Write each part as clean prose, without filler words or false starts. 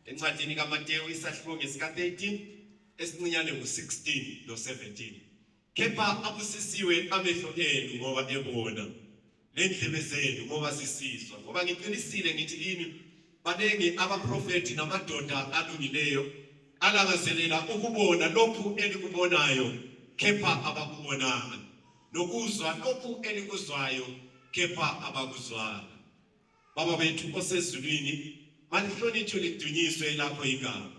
Encwadini kaMateyu isahluko ngesika-13 esincinyane ngu-16 no-17. Kepha abusisiwe amehlo enu ngoba ebona, nendlebe zenu ngoba zisizwa. Ngoba ngiqinisile ngithi kini, baningi abaprofethi namadoda alungileyo alangazelela ukubona lokhu enikubonayo, kepha abakubonanga, nokuzwa lokhu enikuzwayo, kepha abakuzwanga. Baba wethu osezulwini, malihlonitshwe lidunyiswe elakho igama.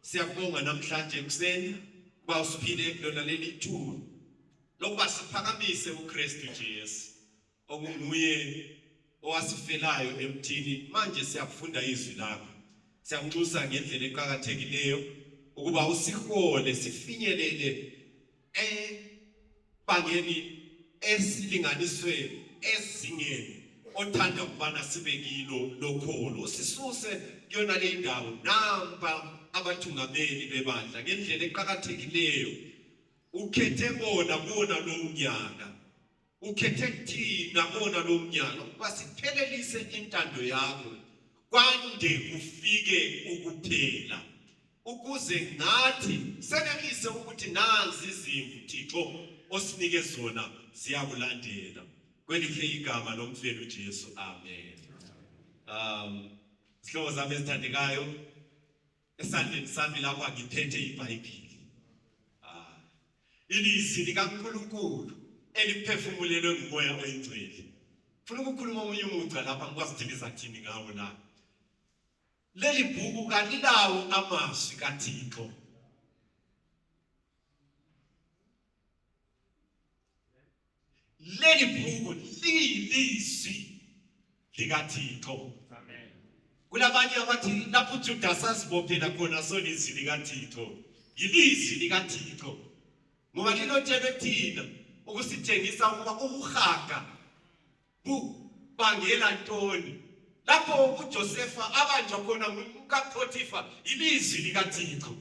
Siyakubonga namhlanje ekuseni kuba usiphile lona leli thuba lokuba siphakamise uKristu Jesu okunguye owasifelayo emthini. Manje siyakufunda izwi lakho. Siyakunxusa ngendlela eqakathekileyo ukuba usihole sifinyelele ebangeni esilinganiswe ezingeni othanda ukubana sibe kilo lokholo, usisuse kuyona le ndawo. Nampa abathungameli bebandla ngendlela eqakathekileyo ukhethe bona kuwona lowo nyaka, ukhethe thina kuwona lowo nyaka ukuba siphelelise intando yakho kwande kufike ukuphela, ukuze ngathi senelise ukuthi nanzi izimvu Thixo osinike zona ziyakulandela. Kwelihle igama lomfeli uJesu, amen. Zihlobo zami ezithandekayo, esandleni sami lapha ngiphethe iBhayibheli. Ah, ilizwi likaNkulunkulu eliphefumulelwe nguMoya oyiNgcwele. Funa ukukhuluma omunye umugca lapha ngikwazi ukuthi ngizathini ngawo la. Leli bhuku kalilawo amazwi kaThixo. Leli bhuku liyilizwi likaThixo. Amen. Kulabanye abathi lapho uJudas azibophela khona solizwi likaThixo. Yilizwi likaThixo. Ngoba lilotshelwe thina ukusitshengisa ukuba ukuhaga Kubangela ntoni? Lapho uJosefa abanjwa khona ngumkaPhotifa ilizwi likaThixo.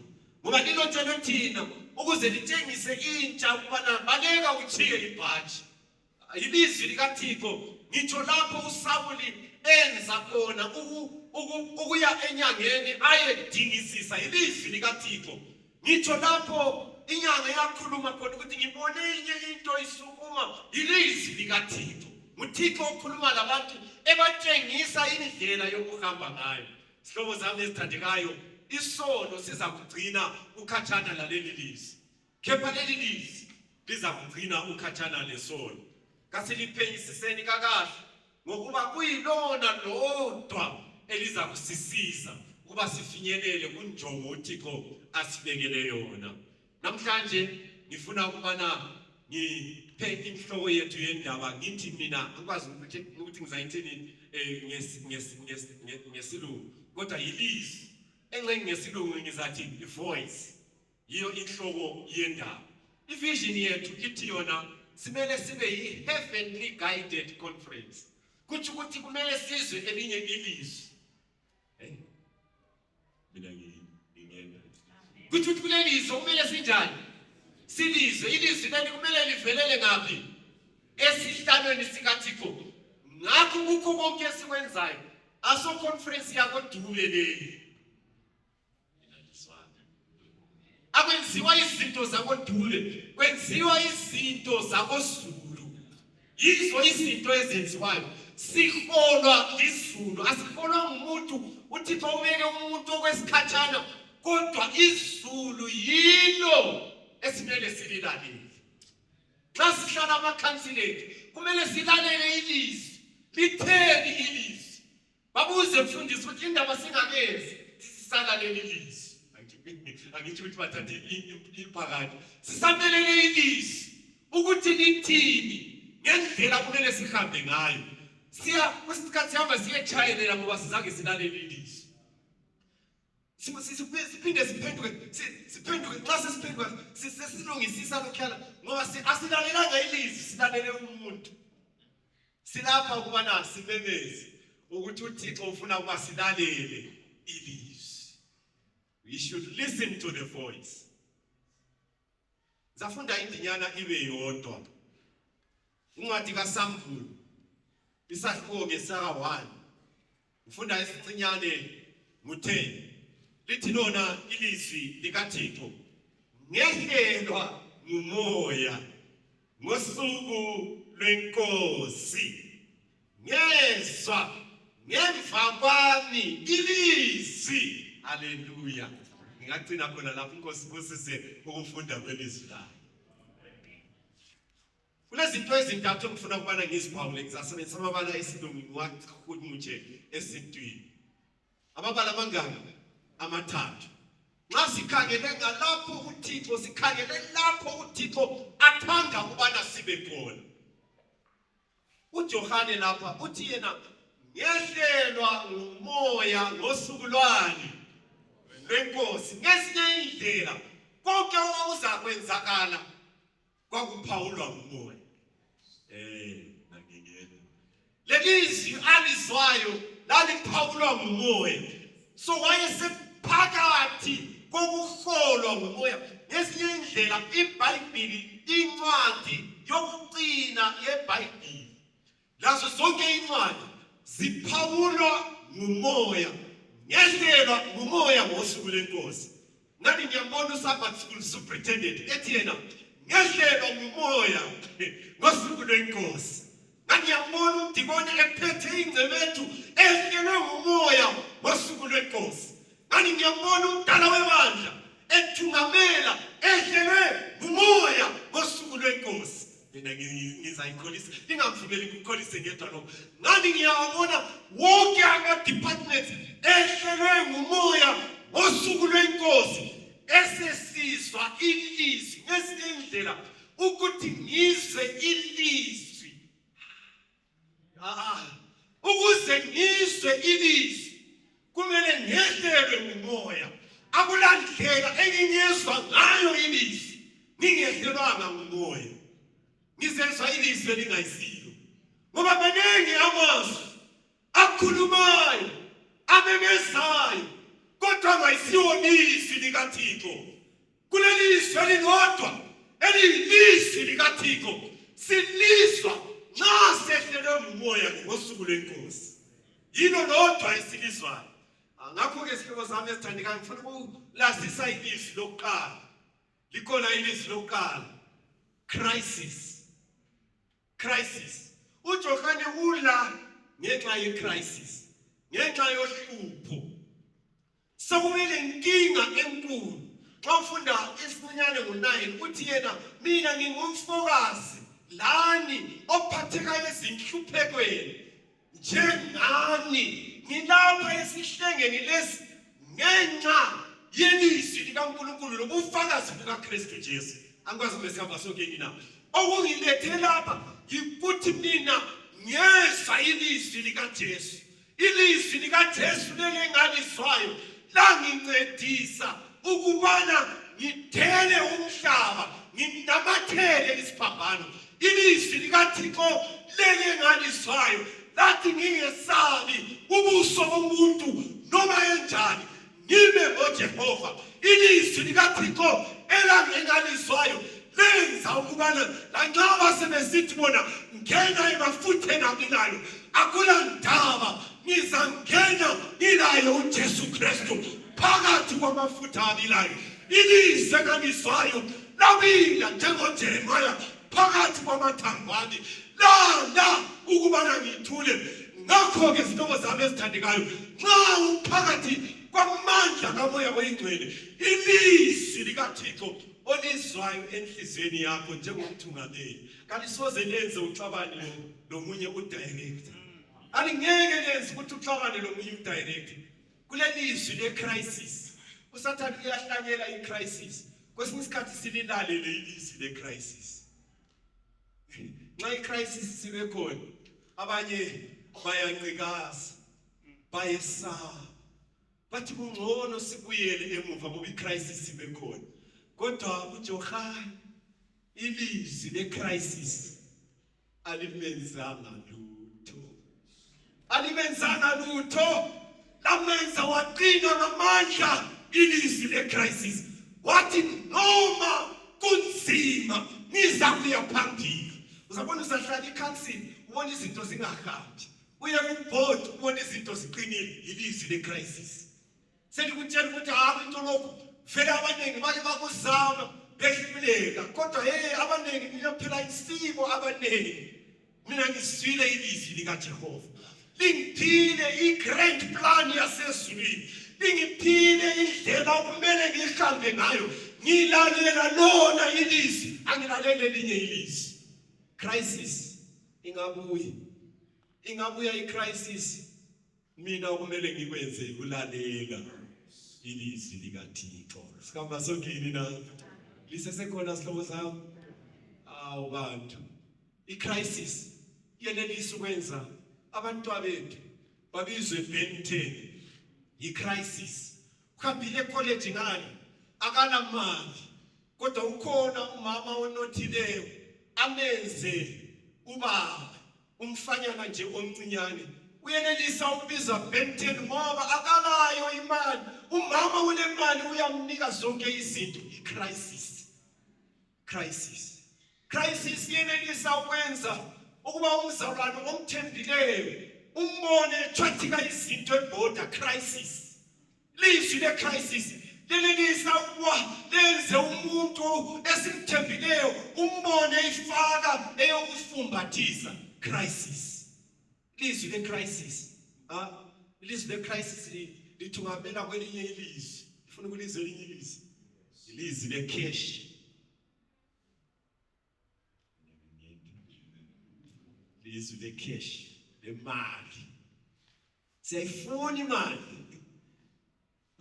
Ngoba lilotshelwe thina ukuze litshengise intsha ukubana baleka utshiye ibhatshi. Ilizwi likaThixo ngitsho lapho uSawuli enza khona ukuya enyangeni ayedingisisa ilizwi likaThixo. Ngitsho lapho inyanga yakhuluma khona ukuthi ngibone enye into isukuma, ilizwi likaThixo. NguThixo okhuluma labantu ebatshengisa indlela yokuhamba ngayo. Sihlobo zami ezithandekayo, isono siza kugcina ukhatshana laleli lizwi. Kepha leli lizwi liza kugcina ukhatshana lesono. Kasiliphenyisiseni kakahle ngokuba kuyilona lodwa eliza kusisiza ukuba sifinyelele kunjongo uThixo asibekele yona. Namhlanje ngifuna ukubana ngiphe inhloko yethu yendaba, ngithi mina angikwazi ukuthi ngizayithini eh, ngesilungu, kodwa yilizwi engxenye ngesilungu ngizathi i-voice. Yiyo inhloko yendaba. I-vision yethu ithi yona simele sibe yi-heavenly guided conference. Kutsho ukuthi kumele sizwe elinye ilizwi. Hey. Mina ngingena. Kutsho ukuthi kuleli zwi kumele sinjani? Silizwe. Ilizwi leli kumele livelele ngaphi? Esihlalweni sikaThixo. Ngakho kukho konke esikwenzayo aso conference yakoDube leyi. Akwenziwa izinto zakoDube, kwenziwa izinto zakoZulu. Yizo izinto ezenziwayo. Siholwa lizulu, asiholwa ngumuntu. UThixo ubeke umuntu okwesikhatshana, kodwa izulu yilo esimele sililalele. Xa sihlala amakhansili ethu, kumele silalele ilizwi. Litheni ilizwi? Babuze mfundisi ukuthi indaba singakezi sisalalele ilizwi. Angithi ukuthi bathathe iphakade. Sisamelele ilizwi ukuthi lithini ngendlela kumele sihambe ngayo. Siya kwesikhathi sihamba siyechayelela ngoba sizange silalele ilizwi. Siphinde siphenduke siphenduke xa sesiphenduka sesilungisisa lokhuyana ngoba asilalelanga ilizwi, silalele umuntu. Silapha ukubana simemeze ukuthi uThixo ufuna ukuba silalele ilizwi. We should listen to the voice. Zafunda indinyana ibe yodwa. Incwadi kaSambulo isahluko ngesaka 1. Ngifunda isincinyane ngo-10. Lithi lona ilizwi likaThixo, ngehlelwa ngumoya ngosuku lwenkosi, ngezwa ngemva kwami ilizwi. Haleluya! Ngingagcina khona lapho. Inkosi ibusise ukufunda kwelizwi layo. Kunezinto ezintathu engifuna ukubana ngiziphawule, ngizasebenzisa amabala esilungu ngiwahumushe esintwini. Amabala amangaki? Amathathu. Nxa sikhangele ngalapho uThixo, sikhangele lapho uThixo athanda ukubana sibe khona. UJohane lapha uthi yena ngehlelwa ngumoya ngosuku lwani lwenkosi. Ngezinye indlela konke okwakuzakwenzakala kwakuphawulwa ngumoya. Nangingena. Lelizwi alizwayo laliphawulwa ngumoya. So wayesephakathi kokuholwa ngumoya. Ngezinye indlela iBhayibhili incwadi yokucina yeBhayibhili. Lazo zonke incwadi ziphawulwa ngumoya, ngehlelwa ngumoya ngosuku lenkosi. Nani ngiyambona uSabbath School Superintendent ethi yena ngehlelwa ngumoya ngosuku lwenkosi. Ngangiyambona umdikoni ephethe ingcebethu ehlelwe ngumoya ngosuku lwenkosi. Ngani ngiyambona umdala webandla ethungamela ehlelwe ngumoya ngosuku lwenkosi. Mina ngizayikholisa, ningangivumeli ngikukholise ngedwa lokho. Ngani ngiyawabona wonke ama-departments ehlelwe ngumoya ngosuku lwenkosi, esesizwa ilizwi ngezinye indlela ukuthi ngizwe ilizwi. Ah, ukuze ngizwe ilizwi kumele ngehlelwe ngumoya. Akulandlela engingezwa ngayo ilizwi ngingehlelwanga ngumoya. Ngizezwa ilizwi elingayisilo, ngoba maningi amazwi akhulumayo amemezayo, kodwa angayisiwo izwi likaThixo. Kuleli zwi elilodwa eliyilizwi likaThixo silizwa nxa sehlelwe ngumoya ngosuku lwenkosi, yilo lodwa esilizwayo. Ngakho-ke sihlobo sami esithandekayo, ngifuna ukulazisa ilizwi lokuqala. Likhona ilizwi lokuqala, crisis. Crisis. UJohane ula ngenxa ye-crisis, ngenxa yohlupho. Sekumele inkinga enkulu. Xa ufunda isincinyane ngo-9 uthi yena, mina ngingumfokazi lani ophathekayo ezinhluphekweni njengani, ngilapha esihlengeni lesi ngenxa yelizwi likaNkulunkulu lobufakazi bukaKristu Jesu. Angikwazi kube sihamba sonke yini na? Okungilethe lapha yikuthi mina ngezwa ilizwi likaJesu. Ilizwi likaJesu leli engalizwayo langincedisa ukubana ngidele umhlaba, nginamathele isiphambano. Ilizwi likaThixo leli engalizwayo lathi ngingesabi ubuso bomuntu noma enjani, ngime ngoJehova. Ilizwi likaThixo elangengalizwayo lenza ukubana lanxa basebesithi bona ngena emafutheni abilayo, akula ndaba, ngizangena ngilaye uJesu Kristu phakathi kwamafutha abilayo. Ilizwi engalizwayo labila njengoJeremiya phakathi kwamathambo ami, lala ukubana ngithule. Ngakho-ke zihlobo zami ezithandekayo, nxa uphakathi kwamandla kaMoya oyiNgcwele, ilizwi likaThixo olizwayo enhliziyweni yakho njengomthungameli kalisoze lenze uxabane lomunye udirector, alingeke lenze ukuthi uxabane lomunye udirector. Kulelizwi le-crisis, uSathane uyahlanyela i-crisis. Kwesinye isikhathi sililalele ilizwi le-crisis. Nxa i-crisis sibe khona, abanye bayanqikaza, bayesaba, bathi kungcono sibuyele emuva ngoba i-crisis ibe khona. Kodwa uJohane ilizwi le-crisis alimenzanga lutho, alimenzanga lutho, lamenza waqina ngamandla ilizwi le-crisis. Wathi noma kunzima ngizakuya phambili. Uzabona uzahlala ikhansili ubona izinto zingahambi, uye kubhodi ubona izinto ziqinile, ilizwi le-crisis. Selikutshela ukuthi hayi into lokhu vele abaningi bake bakuzama behluleka kodwa hey abaningi mina phela isiko abaningi mina ngizwile ilizwi likaJehova lingiphile i-grand plan yasezulwini lingiphile indlela okumele ngihambe ngayo ngilalela lona ilizwi angilaleli elinye ilizwi crisis ingabuya ingabuya i-crisis Mina okumele ngikwenze ukulalela ilizwi likaThixo. Sihamba sonkini na? Lisesekhona sihlobo sami? Awu bantu. I-crisis yenelisa ukwenza abantwabethu babizwe Ben 10. Yi-crisis. Uhambile ecollege ngani? Akanamali. Kodwa ukhona umama onothileyo amenze ubaba. Umfanyana nje omncinyane uyenelisa ukubiza Ben 10 ngoba akanayo imali. Umama unemali uyamnika zonke izinto. I-crisis. Crisis. Crisis yenelisa ukwenza ukuba umzalwane omthembileyo umbone etshwathika izinto ebhoda crisis. Lizwi le-crisis lililisa ukuba lenze umuntu esimthembileyo umbone ifaka eyokufumbathisa crisis. Lizwi le-crisis. Ah, ilizwi le-crisis lithungamela kwelinye ilizwi. Ifuna ukulizwa elinye ilizwi. Ilizwi le-cash. Lizwi le-cash, lemali. Siyayifuna imali.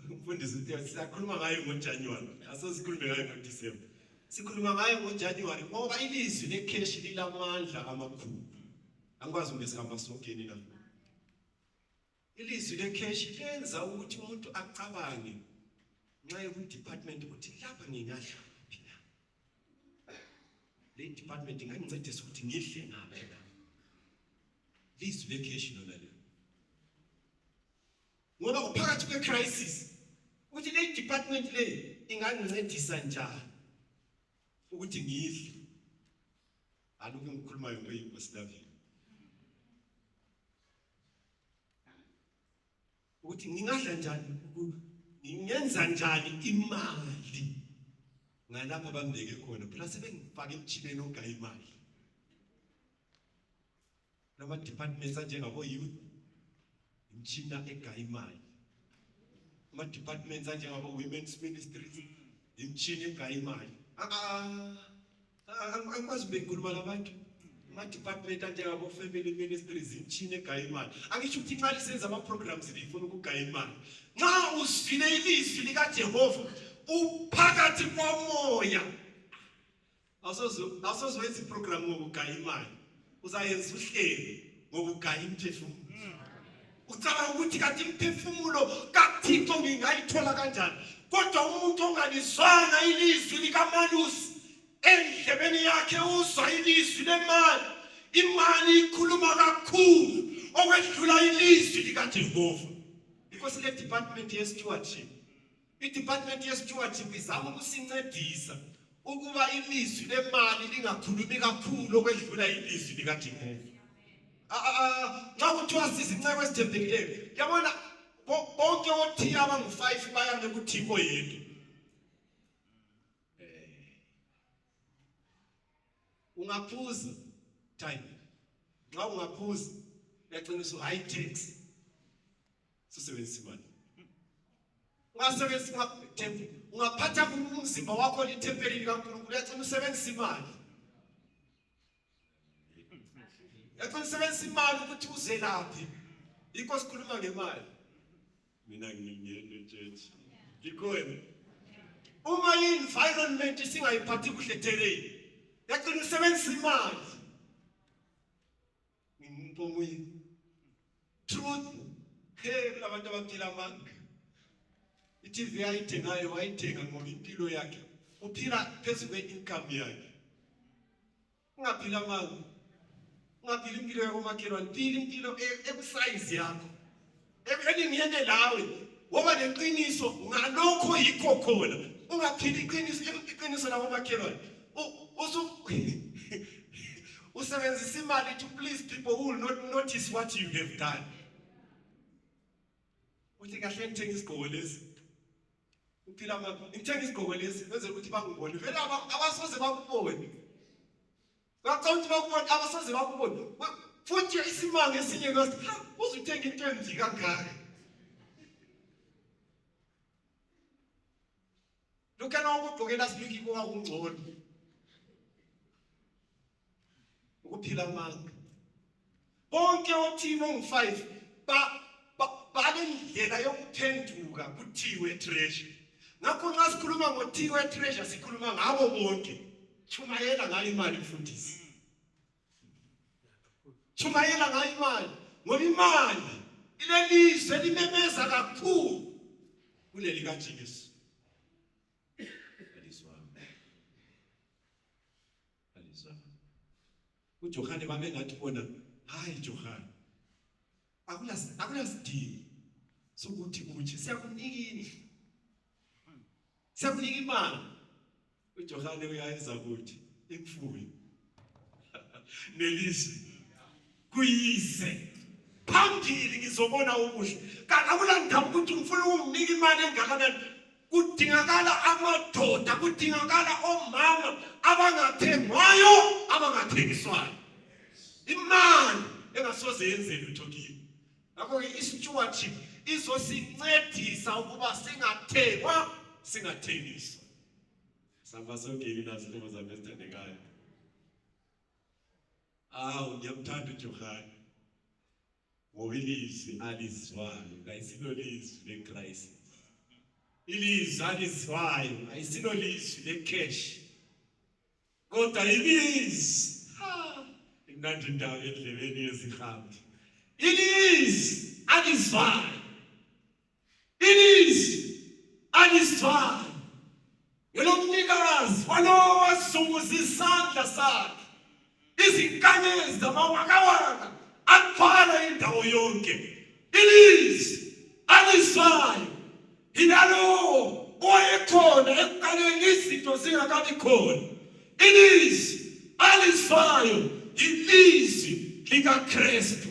Umfundisi uthe siyakhuluma ngayo ngoJanuary, asosikhulume ngayo ngoDecember. Sikhuluma ngayo ngoJanuary ngoba ilizwi lecash lilamandla amakhulu. Angikwazi kumbe sihamba sonke na. Ilizwi lecash lenza ukuthi umuntu acabange nxa eku department ukuthi lapha ngingadla phi na. Le department ingangincedisa ukuthi ngidle ngaphi na. Lizwi lekheshi lona lelo. Ngoba uphakathi kwe-crisis ukuthi le department le ingangincedisa njani ukuthi ngidle. Alokhu engikhulumayo ngoYugoslavia. Ukuthi ngingadla njani ngingenza njani imali ngalapha bangibeke khona phela sebengifake emtshineni ogaya imali. Lama-departments anjengabo-youth imitshina egaya imali ama-departments anjengabo-women's ministries imitshina egaya imali angikwazi bengikhuluma labantu ama-department anjengabo-family ministries imitshina egaya imali angisho ukuthi nxa lisenza ama-programs lifuna ukugaya imali nxa uzwile ilizwi likajehova uphakathi komoya Awusoze wenza iprogram ngokugaya imali. Uzayenza uhlelo ngokugaya imiphefumulo. Ucabanga ukuthi kanti imiphefumulo kaThixo ngingayithola kanjani? Kodwa umuntu ongalizwanga ilizwi likamalusi endlebeni yakhe uzwa ilizwi lemali. Imali ikhuluma kakhulu okwedlula ilizwi likaJehova. Inkosi le department ye stewardship I-Department ye-Stewardship izama ukusincedisa ukuba ilizwi lemali lingakhulumi kakhulu okwedlula ilizwi likaJehova. Nxa kuthiwa sizinceku ezithembekileyo, yabona bonke othiya abangu-5 bayame kuThixo oyedwa. Eh. Ungaphuza time. Nxa ungaphuza uyagcina usu high tax. Susebenzisa imali. Ungasebenzisa temple, ungaphatha umzimba wakho lithempeli likaNkulunkulu uyagcina usebenzisa imali. Uyagcina usebenzisa imali ukuthi uzelaphi. Yikho sikhuluma ngemali. Mina ngingena echurch. Likhona. Uma i-environment singayiphathi kuhle terrain, uyagcina usebenzisa imali. Ngingumuntu omunye. Truth. Hey kulabantu abaphila amanga. I-TV ayithengayo wayithenga ngoba impilo yakhe uphila phezu kwe-income yakhe. Ungaphila amanga. Ungaphila impilo yakomakhelwane, phila impilo e-, ekusayizi yakho. Elingene lawe woba neqiniso ngalokho yikho khona. Ungaphili iqiniso iqiniso lakomakhelwane. Usu usebenzisa imali to please people who will not notice what you have done. Uthi kahle ngithenga isigqoko lesi. Uphila ngapha, ngithenga isigqoko lesi benzela ukuthi bangibone. Vele abasoze bakubone. Bacabanga ukuthi bakubone, abasoze bakubone. Futhi isimanga esinye ngathi, ha, uzuthenga into embi kangaka. Lokhana wakugqoke last week kwakungcono. Ukuphila amanga. Bonke othini ongu-5 balendlela yokuphenduka kuthiwe treasure. Ngakho nxa sikhuluma ngothiwe treasure sikhuluma ngabo bonke. Chumayela ngayo imali mfundisi. Chumayela ngayo imali ngoba imali ilelizwe elimemeza kakhulu kuleli kaJesu. Alizwanga. Alizwanga. UJohane babengathi bona hayi Johane akunasidingo sokuthi uthi siyakunika indlu siyakunika imali uJohane uyayeza ukuthi imfuyo nelizwi kuyise phambili ngizobona ubuhle akulandaba ukuthi ngifuna ukunginika imali engakanani kudingakala amadoda kudingakala omama abangathengwayo abangathengiswayo imali engasoze yenze lutho kimi ngakho-ke i-stewardship izosincedisa ukuba singathengwa singathengiswa samba sogeli nazo ntobo zami ezithandekayo awu ngiyamthanda uJohane ngoba ilizwi alizwayo kayisilo lizwi lecrisis ilizwi alizwayo ayisilo lizwi lecash kodwa ilizwi imnandi indawo endlebeni yezihambi ilizwi alizwayo Ilizwi alizwayo ngelomnikazi walowo wazunguza isandla sakhe izinkanyezi zamawakawaka agcwala indawo yonke ilizwi alizwayo yilalowo owayekhona ekuqaleni izinto zingakabi khona ilizwi alizwayo yilizwi likaKristu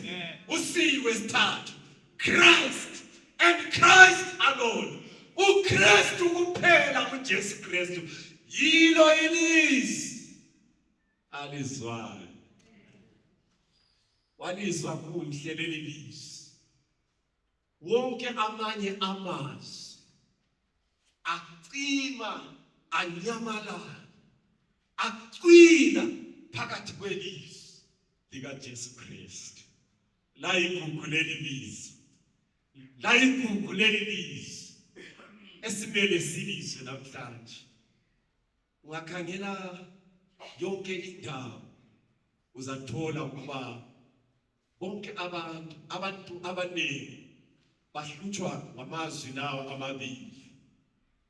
usiwe sithathu Christ and Christ alone. uKristu kuphela uJesu Kristu yilo ilizwi alizwayo. Walizwa kumhle leli lizwi. Wonke amanye amazwi acima anyamalala acwila phakathi kwelizwi likaJesu Kristu. Layigugu leli lizwi, layigugu leli lizwi esimele silizwe namhlanje. Ungakhangela yonke indawo uzathola ukuba bonke abantu abantu abaningi bahlutshwa ngamazwi lawa amabili,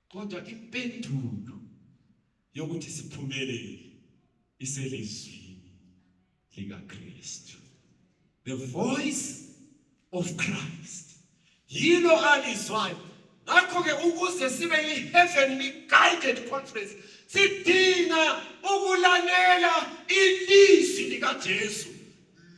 kodwa impendulo yokuthi siphumelele iselizwini likaKristu. The voice of Christ yilo alizwayo. Ngakho-ke ukuze sibe yi-heavenly guided conference sidinga ukulalela ilizwi likaJesu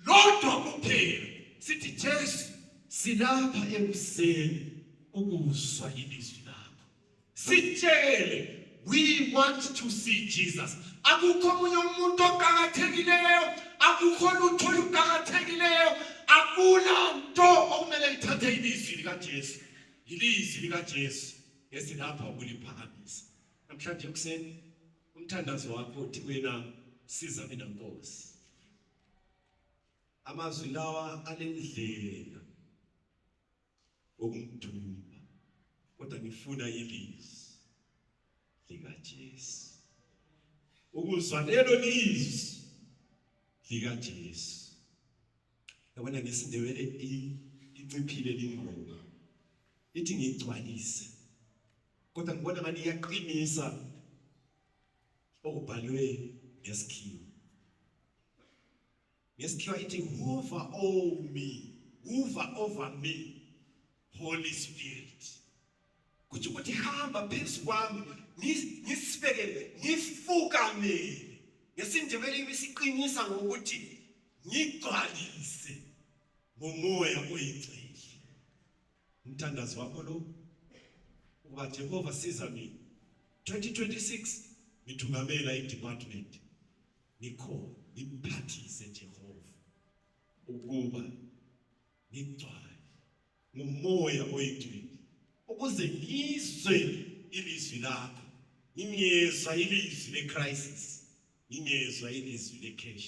lodwa kuphela. Sithi Jesu silapha ekuseni ukuzwa ilizwi lakho. Sitshele, we want to see Jesus. Akukho omunye umuntu oqakathekileyo, akukho lutho oluqakathekileyo, akula nto okumele ithathe ilizwi likaJesu. Ilizwi likaJesu esilapha ukuliphakamisa. Namhlanje ekuseni umthandazo wakho uthi wena siza mina Nkosi. Amazwi lawa alendlela ukumduma kodwa ngifuna ilizwi likaJesu ukuzwa lelo lizwi likaJesu yabona ngesindebele inciphile lingoma ithi ngigcwalise kodwa ngibona ngathi iyaqinisa okubhalwe ngesikhiwa Ngesikhiwa ithi hover over me, hover over me, Holy Spirit. Kuthi ukuthi hamba phezu kwami ngisibekele ngifukamele. NgesiNdebele ibisiqinisa ngokuthi ngigcwalise ngomoya oyingcwele. Umthandazo wakho lo ukuba Jehova siza mina 2026 ngithungamela i-department ngikhona ngiphathise Jehova ukuba ngigcwale ngumoya oyingcwele ukuze ngizwe ilizwi lakho ngingezwa ilizwi le-crisis ngingezwa ilizwi le-cash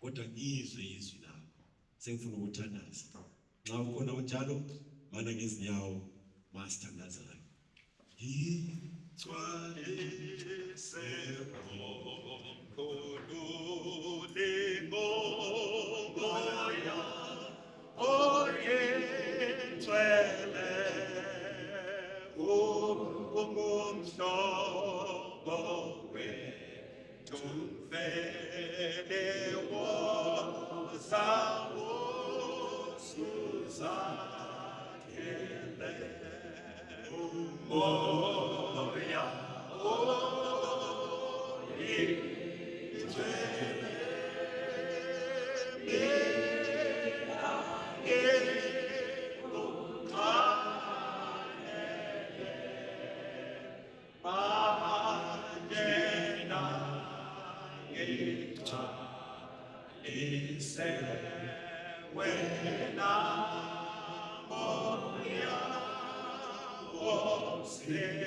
kodwa ngizwe izwi lakho sengifuna ukuthandaza nxa ukhona unjalo mana ngezinyawo masithandazayo ngigcwalise Khulule ngomoya oyingcwele ungumhlobo wethu mfele woza usuzakhele umoya oyingcwele mina ngikuxanele manje nangigcwalise wena moya womsizi.